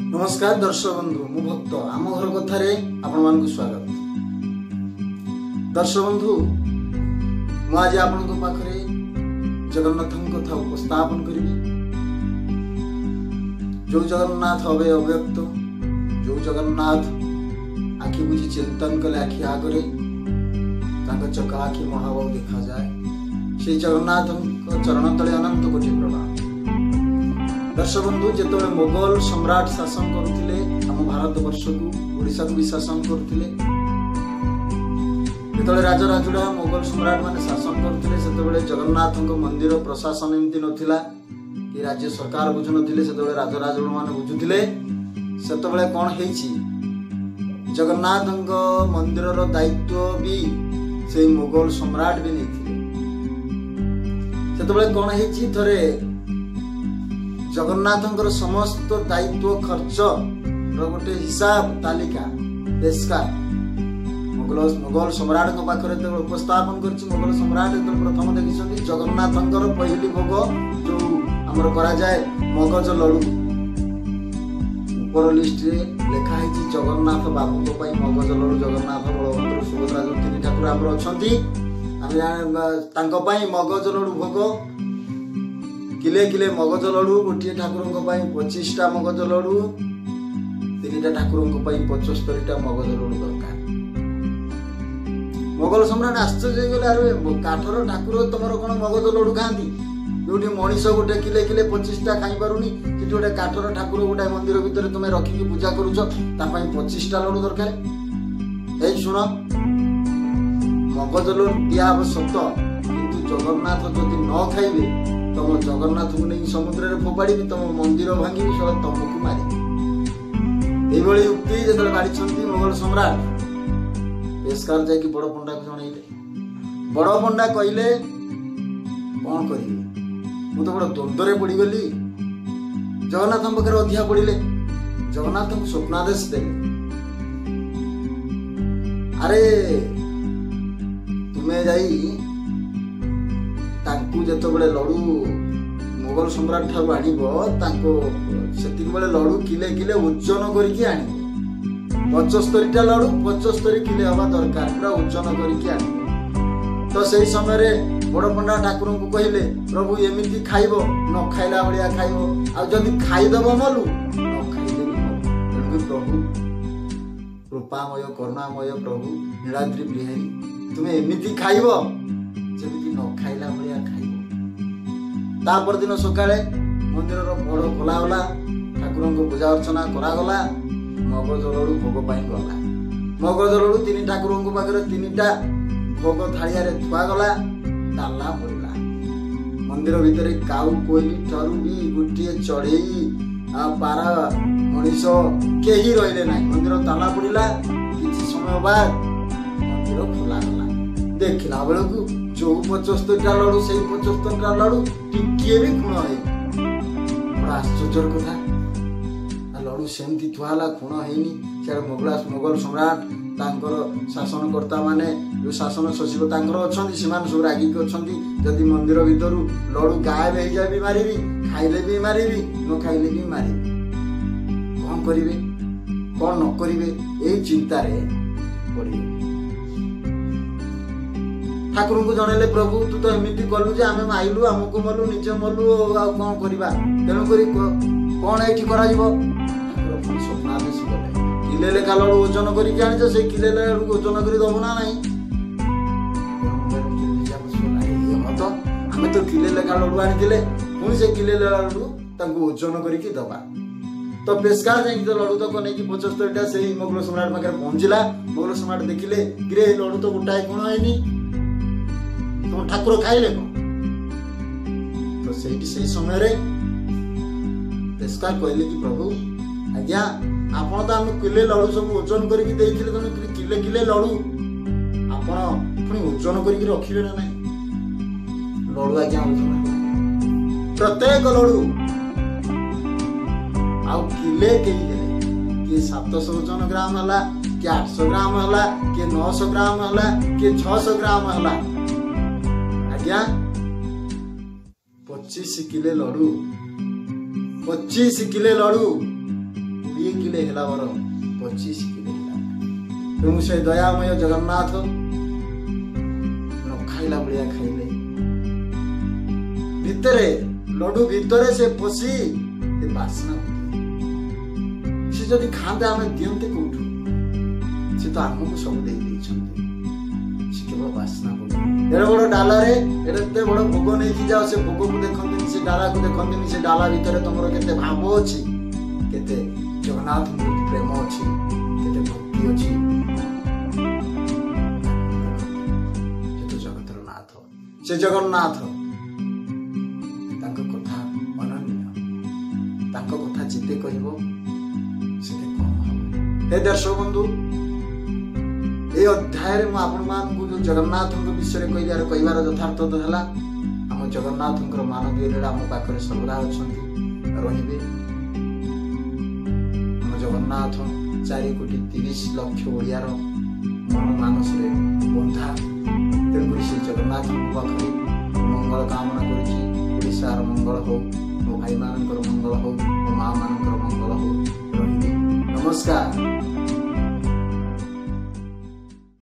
ନମସ୍କାର ଦର୍ଶକ ବନ୍ଧୁ, ମୁଁ ଭକ୍ତ, ଆମ ଘର କଥାରେ ଆପଣମାନଙ୍କୁ ସ୍ୱାଗତ। ଦର୍ଶକ ବନ୍ଧୁ, ମୁଁ ଆଜି ଆପଣଙ୍କ ପାଖରେ ଜଗନ୍ନାଥଙ୍କ କଥା ଉପସ୍ଥାପନ କରିବି। ଯୋଉ ଜଗନ୍ନାଥ ଅବେ ଅବ୍ୟକ୍ତ, ଯୋଉ ଜଗନ୍ନାଥ ଆଖି ବୁଝି ଚିନ୍ତନ କଲେ ଆଖି ଆଗରେ ତାଙ୍କ ଚକା ଆଖି ମହାବାହୁ ଦେଖାଯାଏ, ସେଇ ଜଗନ୍ନାଥଙ୍କ ଚରଣ ତଳେ ଅନନ୍ତ କୋଟି ପ୍ରଣାମ। ଦର୍ଶକ ବନ୍ଧୁ, ଯେତେବେଳେ ମୋଗଲ ସମ୍ରାଟ ଶାସନ କରୁଥିଲେ ଆମ ଭାରତ ବର୍ଷକୁ, ଓଡ଼ିଶାକୁ ବି ଶାସନ କରୁଥିଲେ, ଯେତେବେଳେ ରାଜା ରାଜୁଡ଼ା ମୋଗଲ ସମ୍ରାଟ ମାନେ ଶାସନ କରୁଥିଲେ, ସେତେବେଳେ ଜଗନ୍ନାଥଙ୍କ ମନ୍ଦିର ପ୍ରଶାସନ ଏମିତି ନଥିଲା କି ରାଜ୍ୟ ସରକାର ବୁଝୁନଥିଲେ। ସେତେବେଳେ ରାଜା ରାଜୁଡ଼ା ମାନେ ବୁଝୁଥିଲେ। ସେତେବେଳେ କ'ଣ ହେଇଛି, ଜଗନ୍ନାଥଙ୍କ ମନ୍ଦିରର ଦାୟିତ୍ୱ ବି ସେଇ ମୋଗଲ ସମ୍ରାଟ ବି ନେଇଥିଲେ। ସେତେବେଳେ କ'ଣ ହେଇଛି, ଥରେ ଜଗନ୍ନାଥଙ୍କର ସମସ୍ତ ଦାୟିତ୍ୱ ଖର୍ଚ୍ଚର ଗୋଟେ ହିସାବ ତାଲିକା ପେସ୍କାର ମୋଗଲ ସମ୍ରାଟଙ୍କ ପାଖରେ ଯେତେବେଳେ ଉପସ୍ଥାପନ କରିଛି, ମୋଗଲ ସମ୍ରାଟ ଯେତେବେଳେ ପ୍ରଥମ ଦେଖିଛନ୍ତି ଜଗନ୍ନାଥଙ୍କର ପହିଲି ଭୋଗ ଯୋଉ ଆମର କରାଯାଏ ମଗଜ ଲଡୁ, ଉପର ଲିଷ୍ଟରେ ଲେଖା ହେଇଛି ଜଗନ୍ନାଥ ବାବୁଙ୍କ ପାଇଁ ମଗଜ ଲଡୁ। ଜଗନ୍ନାଥ, ବଳଭଦ୍ର, ସୁଭଦ୍ରା ଯୋଉ ତିନି ଠାକୁର ଆମର ଅଛନ୍ତି, ଆମେ ତାଙ୍କ ପାଇଁ ମଗଜ ଲଡୁ ଭୋଗ, କିଲେ କିଲେ ମଗଜ ଲଡୁ, ଗୋଟିଏ ଠାକୁରଙ୍କ ପାଇଁ 25ଟା ମଗଜ ଲଡୁ, ତିନିଟା ଠାକୁରଙ୍କ ପାଇଁ 75ଟା ମଗଜ ଲଡୁ ଦରକାର। ମୋଗଲ ସମ୍ରାଟ ଆଶ୍ଚର୍ଯ୍ୟ ହେଇଗଲେ, ଆରେ କାଠର ଠାକୁର ତମର କଣ ମଗଜ ଲଡୁ ଖାଆନ୍ତି? ଯୋଉଠି ମଣିଷ ଗୋଟେ କିଲେ କିଲେ 25ଟା ଖାଇପାରୁନି, ସେଠି ଗୋଟେ କାଠର ଠାକୁର ଗୋଟେ ମନ୍ଦିର ଭିତରେ ତୁମେ ରଖିକି ପୂଜା କରୁଛ, ତା ପାଇଁ 25ଟା ଲଡୁ ଦରକାର। ଏଇ ଶୁଣ, ମଗଜ ଲଡୁ ଦିଆହବ ସତ, କିନ୍ତୁ ଜଗନ୍ନାଥ ଯଦି ନ ଖାଇବେ ତମ ଜଗନ୍ନାଥକୁ ନେଇକି ସମୁଦ୍ରରେ ଫୋପାଡ଼ିବି, ତମ ମନ୍ଦିର ଭାଙ୍ଗିବି, ଶଳା ତମକୁ ମାରିବି। ଏଇଭଳି ଉକ୍ତି ଯେତେବେଳେ ବାଢ଼ିଛନ୍ତି ମୋଗଲ ସମ୍ରାଟ, ପେସ୍କାର ଯାଇକି ବଡ଼ ପଣ୍ଡାକୁ ଜଣେଇଲେ। ବଡ଼ ପଣ୍ଡା କହିଲେ, କଣ କରିବି, ମୁଁ ତ ବଡ଼ ଦ୍ୱନ୍ଦ୍ୱରେ ପଡ଼ିଗଲି। ଜଗନ୍ନାଥଙ୍କ ପାଖରେ ଅଧିଆ ପଡ଼ିଲେ, ଜଗନ୍ନାଥଙ୍କୁ ସ୍ୱପ୍ନାଦେଶ ଦେଲେ, ଆରେ ତୁମେ ଯାଇ ତାଙ୍କୁ ଯେତେବେଳେ ଲଡୁ ମୋଗଲ ସମ୍ରାଟ ଠାରୁ ଆଣିବ, ତାଙ୍କୁ ସେତିକି ବେଳେ ଲଡୁ କିଲେ କିଲେ ଓଜନ କରିକି ଆଣିବ। 75ଟା ଲଡୁ 75 କିଲେ ହବା ଦରକାର, ପୁରା ଓଜନ କରିକି ଆଣିବ। ତ ସେଇ ସମୟରେ ବଡ଼ ପଣ୍ଡା ଠାକୁରଙ୍କୁ କହିଲେ, ପ୍ରଭୁ ଏମିତି ଖାଇବ, ନ ଖାଇଲା ଭଳିଆ ଖାଇବ, ଆଉ ଯଦି ଖାଇଦବ ମଲୁ, ନ ଖାଇଲେ ବି ମଲୁ। ତେଣୁକରି ପ୍ରଭୁ କୃପାମୟ କରୁଣାମୟ ପ୍ରଭୁ ନୀଳାଦ୍ରି ବିହାରୀ, ତୁମେ ଏମିତି ଖାଇବ ଯେମିତି ନ ଖାଇଲା ଭଳିଆ ଖାଇବ। ତା ପରଦିନ ସକାଳେ ମନ୍ଦିରର ପହଡ଼ ଖୋଲାଗଲା, ଠାକୁରଙ୍କୁ ପୂଜା ଅର୍ଚ୍ଚନା କରାଗଲା, ମଗଜ ଲଡୁ ଭୋଗ ପାଇଁ ଗଲା। ମଗଜ ଲଡୁ ତିନି ଠାକୁରଙ୍କ ପାଖରେ ତିନିଟା ଭୋଗ ଥାଳିଆରେ ଥୁଆଗଲା, ତାଲା ପଡ଼ିଲା। ମନ୍ଦିର ଭିତରେ କାଉ କୋଇଲି ଠାରୁ ବି ଗୋଟିଏ ଚଢ଼େଇ ପାରା ମଣିଷ କେହି ରହିଲେ ନାହିଁ। ମନ୍ଦିର ତାଲା ପଡ଼ିଲା। କିଛି ସମୟ ବାଦ ମନ୍ଦିର ଖୋଲାଗଲା। ଦେଖିଲା ବେଳକୁ ଯୋଉ 75ଟା ଲଡୁ ସେଇ 75ଟା ଲଡୁ, ଟିକିଏ ବି ଖୁଣ ହେଇନି। ବଡ଼ ଆଶ୍ଚର୍ଯ୍ୟର କଥା, ଲଡୁ ସେମିତି ଥୁଆ ହେଲା, ଖୁଣ ହେଇନି। ସିଆଡ଼େ ମୋଗଲ ସମ୍ରାଟ ତାଙ୍କର ଶାସନକର୍ତ୍ତା ମାନେ ଯୋଉ ଶାସନ ସଚିବ ତାଙ୍କର ଅଛନ୍ତି, ସେମାନେ ସବୁ ରାଗିକି ଅଛନ୍ତି। ଯଦି ମନ୍ଦିର ଭିତରୁ ଲଡୁ ଗାୟବ ହେଇଯାଏ ବି ମାରିବି, ଖାଇଲେ ବି ମାରିବି, ନ ଖାଇଲେ ବି ମାରିବି। କଣ କରିବେ କଣ ନ କରିବେ ଏଇ ଚିନ୍ତାରେ ପଡ଼ିବେ। ଠାକୁରଙ୍କୁ ଜଣେଇଲେ, ପ୍ରଭୁ ତୁ ତ ଏମିତି କଲୁ ଯେ ଆମେ ମାଇଲୁ, ଆମକୁ ମଲୁ, ନିଜେ ମଲୁ, ଆଉ କଣ କରିବା? ତେଣୁକରି କଣ ଏଇଠି କରାଯିବ? ଠାକୁର ପୁଣି ସ୍ୱପ୍ନାଦେଶ କଲେ, କିଲେ ଲେଖା ଲଡୁ ଓଜନ କରିକି ଆଣିଛ, ସେଇ କିଲେ ଲଡୁ ଓଜନ କରି ଦବୁ ନା ନାହିଁ? ତ ଆମେ ତ କିଲେ ଲେଖା ଲଡୁ ଆଣିଥିଲେ, ପୁଣି ସେ କିଲେ ଲଡୁ ତାଙ୍କୁ ଓଜନ କରିକି ଦବା। ତ ପେସ୍କାର ଯାଇକି ତ ଲଡୁ ତକ ନେଇକି 75ଟା ସେଇ ମୋଗଲ ସମ୍ରାଟ ପାଖରେ ପହଞ୍ଚିଲା। ମୋଗଲ ସମ୍ରାଟ ଦେଖିଲେ, କିରେ ଲଡୁ ତ ଗୋଟାଏ କଣ ହେଇନି, ତମ ଠାକୁର ଖାଇଲେ କଣ? ତ ସେଇଠି ସେଇ ସମୟରେ ପେସ୍କାର କହିଲେ କି ପ୍ରଭୁ ଆଜ୍ଞା, ଆପଣ ତ ଆମକୁ କିଲେ ଲଡୁ ସବୁ ଓଜନ କରିକି ଦେଇଥିଲେ, ତେଣୁ କିଲେ କିଲେ ଲଡୁ ଆପଣ ପୁଣି ଓଜନ କରିକି ରଖିବେ ନା ନାହିଁ? ଲଡୁ ଆଜ୍ଞା ଓଜନ ପ୍ରତ୍ୟେକ ଲଡୁ ଆଉ କିଲେ କେହି ହେଲେ, କିଏ 700 ଓଜନ ଗ୍ରାମ ହେଲା, କିଏ 800 ଗ୍ରାମ ହେଲା, କିଏ 900 ଗ୍ରାମ ହେଲା, କିଏ 600 ଗ୍ରାମ ହେଲା, ଆଜ୍ଞା 25 କିଲେ ଲଡୁ, 25 କିଲେ ଲଡୁ କିଲେ ହେଲା ବରଂ 25 କିଲେ ହେଲା। ତେଣୁ ସେ ଦୟାମୟ ଜଗନ୍ନାଥ ନ ଖାଇଲା ଭଳିଆ ଖାଇଲେ। ଭିତରେ ଲଡୁ ଭିତରେ ସେ ପଶି ସେ ବାସ୍ନା। ସେ ଯଦି ଖାଆନ୍ତେ ଆମେ ଦିଅନ୍ତେ କୋଉଠୁ? ସେ ତ ଆମକୁ ସବୁ ଦେଇ ଦେଇଛନ୍ତି। ସେ କେବଳ ବାସ୍ନା ଭୋଗ। ଏଡ଼େ ବଡ଼ ଡାଲାରେ ଏତେ ବଡ଼ ଭୋଗ ନେଇକି ଯାଅ, ସେ ଭୋଗକୁ ଦେଖନ୍ତିନି, ସେ ଡାଲାକୁ ଦେଖନ୍ତିନି। ସେ ଡାଲା ଭିତରେ ତମର କେତେ ଭାବ ଅଛି, କେତେ ଜଗନ୍ନାଥଙ୍କ ପ୍ରତି ପ୍ରେମ ଅଛି, କେତେ ଭକ୍ତି ଅଛି। ସେ ତ ଜଗତର ନାଥ, ସେ ଜଗନ୍ନାଥ। ତାଙ୍କ କଥା ଅନନ୍ୟ। ତାଙ୍କ କଥା ଯେତେ କହିବ ସେତେ କମ ହବ। ହେ ଦର୍ଶକ ବନ୍ଧୁ, ଏଇ ଅଧ୍ୟାୟରେ ମୁଁ ଆପଣମାନଙ୍କୁ ଯୋଉ ଜଗନ୍ନାଥଙ୍କ ବିଷୟରେ କହିଲି, କହିବାର ଯଥାର୍ଥତା ହେଲା ଆମ ଜଗନ୍ନାଥଙ୍କର ମାନବୀୟ ଲୀଳା ଆମ ପାଖରେ ସର୍ବଦା ଅଛନ୍ତି, ରହିବେ। ଆମ ଜଗନ୍ନାଥ 4 କୋଟି 30 ଲକ୍ଷ ଓଡ଼ିଆର ମନ ମାନସରେ ବନ୍ଧା। ତେଣୁକରି ସେ ଜଗନ୍ନାଥଙ୍କ ପାଖରେ ମଙ୍ଗଳ କାମନା କରୁଛି। ଓଡ଼ିଶାର ମଙ୍ଗଳ ହଉ, ମୋ ଭାଇମାନଙ୍କର ମଙ୍ଗଳ ହଉ, ମୋ ମା ମାନଙ୍କର ମଙ୍ଗଳ ହଉ। ରହିବି, ନମସ୍କାର।